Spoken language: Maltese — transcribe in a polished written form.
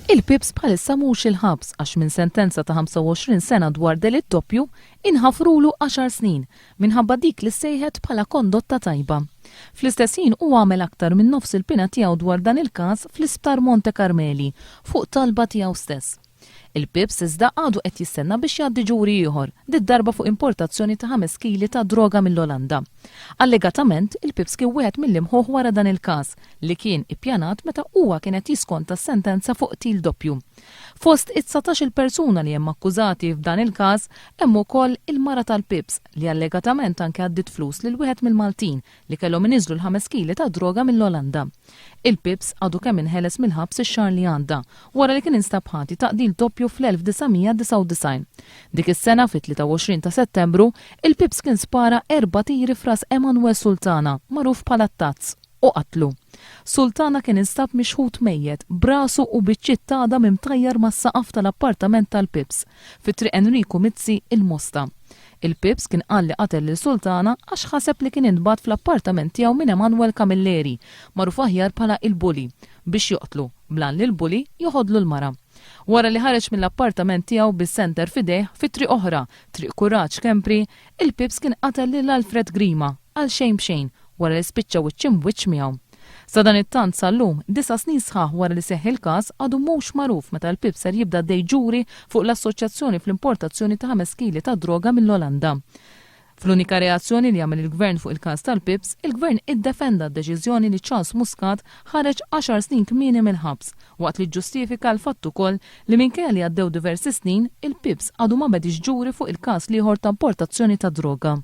Il-Pips bħalissa mhux il-ħabs għax minn sentenza ta' 25 sena dwar delitt doppju inħafrulu għaxar snin minħabba dik li ssejħet bħala kondotta tajba. Fl-istess ħin hu għamel aktar minn nofs il-piena tiegħu dwar dan il-każ fl-Isptar Monte Carmeli fuq talba tiegħu stess. Il-Pips iżda għadu qed jistenna biex jgħaddi ġuri ieħor, did-darba fuq importazzjoni ta' ħames kili ta' droga mill-Olanda. Allegatament, il-Pips kien wieħed mill-imħuħ wara dan il-każ, li kien ippjanat meta huwa kien qed jiskonta s-sentenza fuq qtil doppju. Fost it-dsatax-il persuna li hemm akkużati f'dan il-każ hemm ukoll il-mara tal-Pips li allegatament anke għaddiet flus lil wieħed mill-Maltin li kellhom iniżżlu l-ħames kili ta' droga mill-Olanda. Il-Pips għadu kemm inħeles mill-ħabs ix-xahar li għadda, wara li kien instab ħati ta' qtil doppju fl-1999. Dik is-sena, fit-23 ta' Settembru, il-Pips kien spara erba' tiri f'ras Emanuel Sultana, magħruf bħala t-Tazz, u qatlu. Sultana kien instab mixħut mejjet, b'rasu u biċċiet t'għadam imtajjar mas-saqaf tal-appartament tal-Pips, fi Triq Enriku Mizzi, il-Mosta. Il-Pips kien qal li qatel lil Sultana għax ħaseb li kien intbagħat fl-appartament tiegħu minn Emanuel Camilleri, magħruf aħjar bħala il-Bully, biex joqtlu, bl-għan li l-Bully joħodlu l-mara. Wara li ħareġ mill-appartament tiegħu bis-senter f'idejh fi triq oħra, Triq Kuraġġ Kempri, il-Pips kien qatel lil Alfred Grima għal xejn b'xejn wara li spiċċa wiċċ imb'wiċċ miegħu. Sadanittant sal-lum, disa' snin sħaħ wara li seħħ il-każ, għadu mhux magħruf meta l-PIP ser jibda għaddej ġuri fuq l-assoċjazzjoni fl-importazzjoni ta' ħames kili ta' droga mill-Olanda. Fl-unika reazzjoni li għamel il-Gvern fuq il-każ tal-Pips, il-Gvern iddefenda d-deċiżjoni li Charles Muscat ħareġ għaxar snin kmieni mill-ħabs, waqt li ġġustifika l-fatt ukoll li minkejja li għaddew diversi snin, il-Pips għadu ma bediex ġuri fuq il-każ l-ieħor ta' importazzjoni ta' droga.